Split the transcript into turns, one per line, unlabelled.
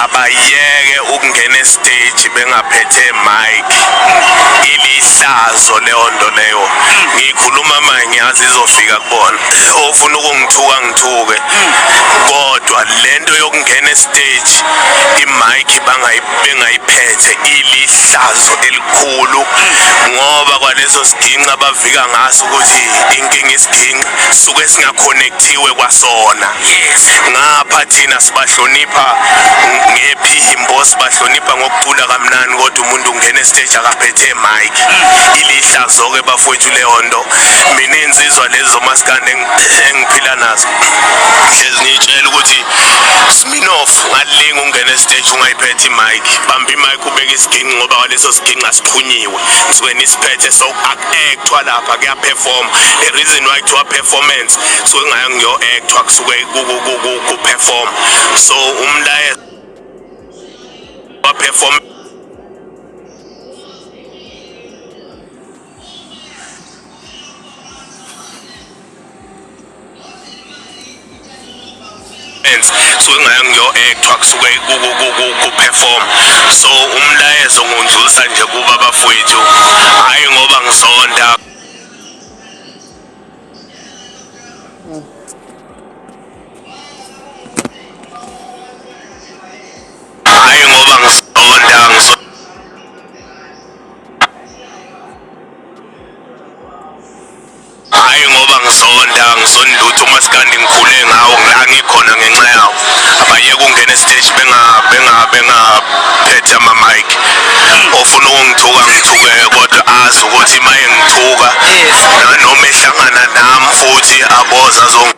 Abayeke ukungena estage bengaphethe mic, ilihlazo leyo nto leyo. Ngikhuluma manje, ngiyazi izofika kubona. Ofuna ukungithuka ngithuke, kodwa lento yokungena estage imic bengayiphethe ilihlazo elikhulu, ngoba kwaleso siginci abavika ngaso ukuthi inkinga isiginci suke singaconnectiwe kwasona. Ngapha thina sibahlonipha ngephimbo, sibahlonipha ngokucula kamnandi, kodwa umuntu ungena estage akaphethe mic, ilihlazo-ke bafowethu leyo nto. Mina iy'nsizwa lezi zomaskandi engiphila nazo hlezi ngiyitshela ukuthi Sminoff, ngalinga ungena estage ungayiphethe imic, bamba imic ubeke isiginci, ngoba kwaleso siginci asixhunyiwe, nisuke nisiphethe. So aku-actwa lapha, kuyaperform. The reason why kuthiwa performance, kusuke ngayo ngiyo-actwa, kusuke ku-perform. So umlayezo wa-perform kusuke ngayo ngiyo-actwa, kusuke ku-perform. So umlayezo ngundlulisa nje kuba bafowethu, hhayi ngoba ngizonda, hhayi ngoba ngizonda, hhayi ngoba ngizonda, ngizonda lutho. Umaskandi ngikhule ngawo, la ngikhona ngenxa yawo. Abayeke ukungena esiteshi bengaphethe ama-mic. Ofuna ukungithuka ngithuke, kodwa azi ukuthi uma engithuka nanoma ehlangana nami futhi aboza.